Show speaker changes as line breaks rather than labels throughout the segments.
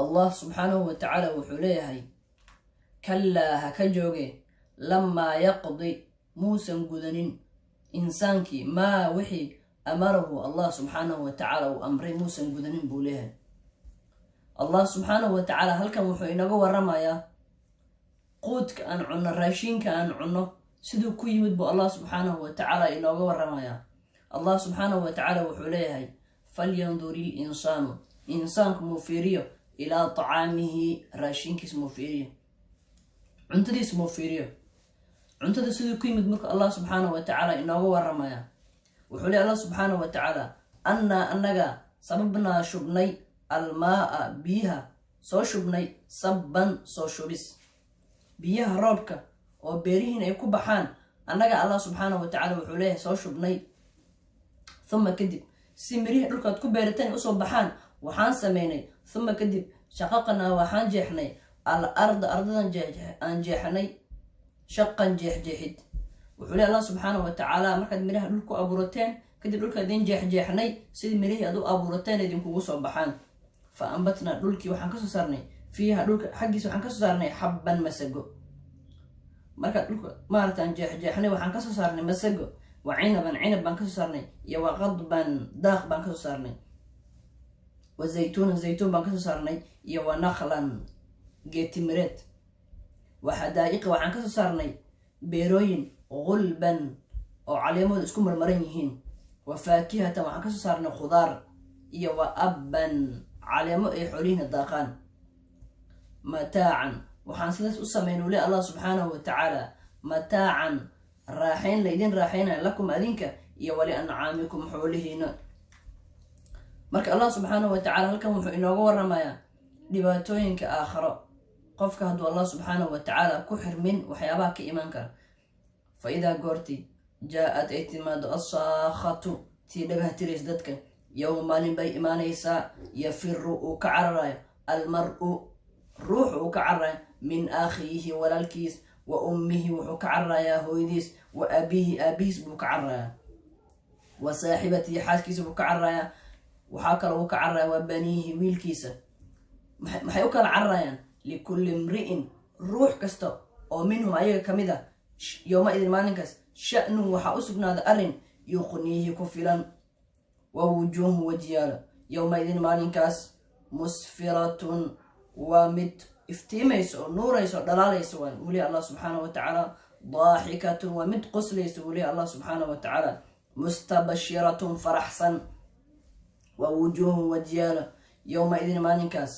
Allah subxaanahu wa tacaala wuxuu leeyahay: "Kallaa, ha ka jooge, lamaa yaqdi, muusan gudanin insaankii, maa wixii amarahu, Allah subxaanahu wa tacaala uu amray muusan gudanin," buu leeyahay Allah subxaanahu wa tacaala. Halkan wuxuu inaga waramayaa quudka aan cunno, raashiinka aan cunno, siduu ku yimid buu Allah subxaanahu wa tacaala inooga waramayaa. Allah subxaanahu wa tacaala wuxuu leeyahay: "Falyandur il insaanu," insaanku muu fiiriyo, "ilaa tacaamihi," raashinkiis muu fiiriyo, cuntadiis muu fiiriyo. Cuntada siduu ku yimid marka Allah subxaanahu wa tacaala inooga waramaya, wuxuu leey Allah subxaanahu wa tacaala: "Annaa," annaga, "sababnaa," shubnay, "almaaa," biyaha soo shubnay, "sabban," soo shubis. Biyaha roobka oo beerihiin ay ku baxaan annaga, Allah subxaanahu wa tacala wuxuu leeyahay, soo shubnay. Uma, kadib, si mirihii dhulkaad ku beerateen usoo baxaan waxaan sameynay, uma, kadib, "shaqaqnaa," waxaan jeexnay, "al arda," ardadan aan jeexnay, "shaqan," jeexjeexid. Wuxuu leey Allah subxaanahu wa tacaala: markaad miraha dhul ku abuurateen kadib, dhulka idin jeexjeexnay sidii mirihii aad u abuurateen idinkugu soo baxaan. "Fa ambatnaa," dhulkii waxaan kasoo saarnay, "fiiha," dhulka xaggiisa waxaan kasoo saarnay, "xabban," masago. Markaad dhulka maaragtaan jeexjeexnay, waxaan kasoo saarnay masago, "wa cinaban," cinab baan kasoo saarnay, iyo "wa qadban," daaq baan kasoo saarnay, "wa zaytuunan," zaytuun baan kasoo saarnay, iyo "wa nakhlan," geetimireed, "wa xadaa'iqa," waxaan kasoo saarnay beerooyin, "gulban," oo caleemahooda isku marmaran yihiin, "wa faakihatan," waxaan kasoo saarnay khudaar, iyo "wa abban," caleemo ay xoolihiina daaqaan. "Mataacan," waxaan sidaas u sameyn ule Allah subxaanahu wa tacaala, "mataacan," raaxayn laydin raaxaynaya, "lakum," adinka, iyo "wali ancaamikum," xoolihiina. Marka Allah subxaanahu wa tacala halkan wuxuu inooga waramayaa dhibaatooyinka aakharo qofka hadduu Allah subxaanahu wa tacaala ku xirmin, waxyaabaha ka imaan kara. "Fa idaa," goorti, "jaa-ad," ay timaado, "assaakhatu," tii dhagaha tirays dadka, "yowma," maalin bay imaanaysaa, "yafiru," uu ka cararayo, "almar-u," ruuxu uu ka cararayo, "min akhiihi," walaalkiis, "wa ummihi," wuxuu ka cararayaa hooyadiis, "wa abiihi," aabihiis buu ka cararayaa, "wa saaxibatihi," xaaskiisa buu ka cararayaa. Waxaa kaloo uu ka cararaya "wa baniihi," wiilkiisa. Maxay u kala cararayaan? "Likulli imri'in," ruux kasta oo, "minhum," ayaga ka mid a, "yowma idin," maalinkaas, "sha'nun," waxaa u sugnaada arrin, "yuqniihi," ku filan. "Wa wujuuhun," wajiyaalo, "yowma idin," maalinkaas, "musfiratun," waa mid iftiimaysa oo nuuraysa oo dhalaalaysa waay weli Allah subxaanahu wa tacaala. "Daaxikatun," waa mid qoslaysa weli Allah subxaanahu wa tacaala. "Mustabashiratun," faraxsan. "Wa wujuuhun," wajiyaalo, "yowma idin," maalinkaas,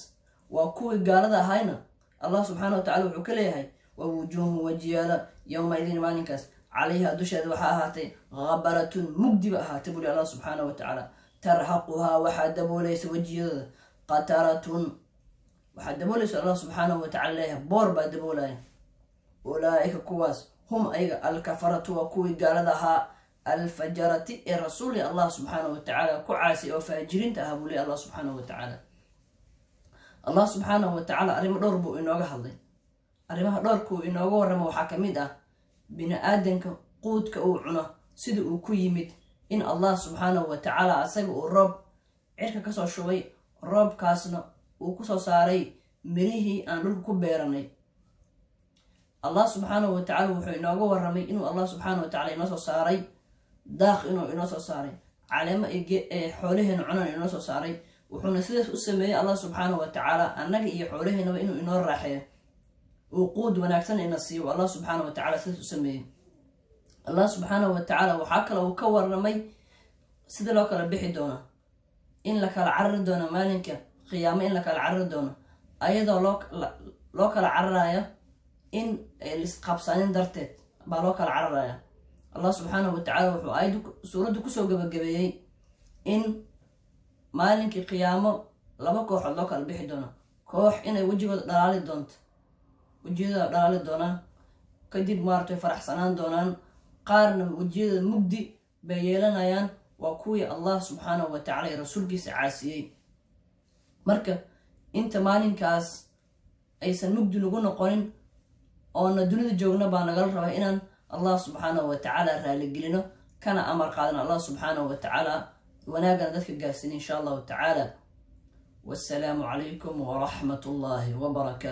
waa kuwii gaalada ahayna, Allah subxaana wa tacala wuxuu ka leeyahay: "Wa wujuuhun," wajiyaalo, "yowma idin," maalinkaas, "calayha," dusheeda waxaa ahaatay, "khabaratun," mugdiba ahaatay buli Allah subxaana wa tacaala. "Tarhaquhaa," waxaa daboolaysa wejiyadooda, "qataratun," waxaa daboolaysa, Allah subxaanahu wa tacala leeyahay, boor baa daboolaya. "Ulaaika," kuwaas, "hum," ayaga, "alkafaratu," waa kuwii gaalada ahaa, "alfajarati," ee rasuuli Allah subxaanahu wa tacaala ku caasay oo faajiriinta ahaa buu leey Allah subxaanahu wa tacaala. Allah subxaanahu wa tacaala arrimo dhowr buu inooga hadlay. Arrimaha dhowrkuu inooga warramo waxaa ka mid ah bini aadanka quudka uu cuno sida uu ku yimid, in Allah subxaanahu wa tacaala asaga uu roob cirka kasoo shubay, roobkaasna uu kusoo saaray mirihii aan dhulka ku beeranay. Allah subxaanahu wa tacala wuxuu inooga warramay inuu Allah subxaanahu wa tacala inoo soo saaray daaq, inuu inoo soo saaray caleemo ee xoolaheena cunaan inoo soo saaray. Wuxuuna sidaas u sameeyey Allah subxaanahu wa tacaala annaga iyo xoolaheenaba inuu inoo raaxeeyo, uu quud wanaagsan ina siiyo. Allah subxaanahu wa tacala sidaas u sameeyey. Allah subxaanahu wa tacaala waxaa kale uu ka warramay sida loo kala bixi doono, in la kala carari doono maalinka qiyaamo, in la kala carari doono ayadoo loo kala cararayo in lisqabsanin darteed baa loo kala cararaya. Allah subxaanahu wa tacaala wuxuu aayaddu suuraddu kusoo gabagabeeyey in maalinkii qiyaamo laba kooxood loo kala bixi doono: koox inay wejigooda dhalaali doonto, wejiyadooda dhalaali doonaan, kadib maaragtay faraxsanaan doonaan; qaarna wejiyadooda mugdi bay yeelanayaan, waa kuwii Allah subxaanahu wa tacala ee rasuulkiisa caasiyey. Marka inta maalinkaas aysan mugdi nagu noqonin oona dunida joogna baa nagala rabaa inaan Allah subxaanahu wa tacaala raaligelino, kana amar qaadano Allah subxaanahu wa tacaala, wanaagana dadka gaarsiin, insha Allahu tacaala. Wassalaamu calaykum waraxmat ullaahi wabarakaatu.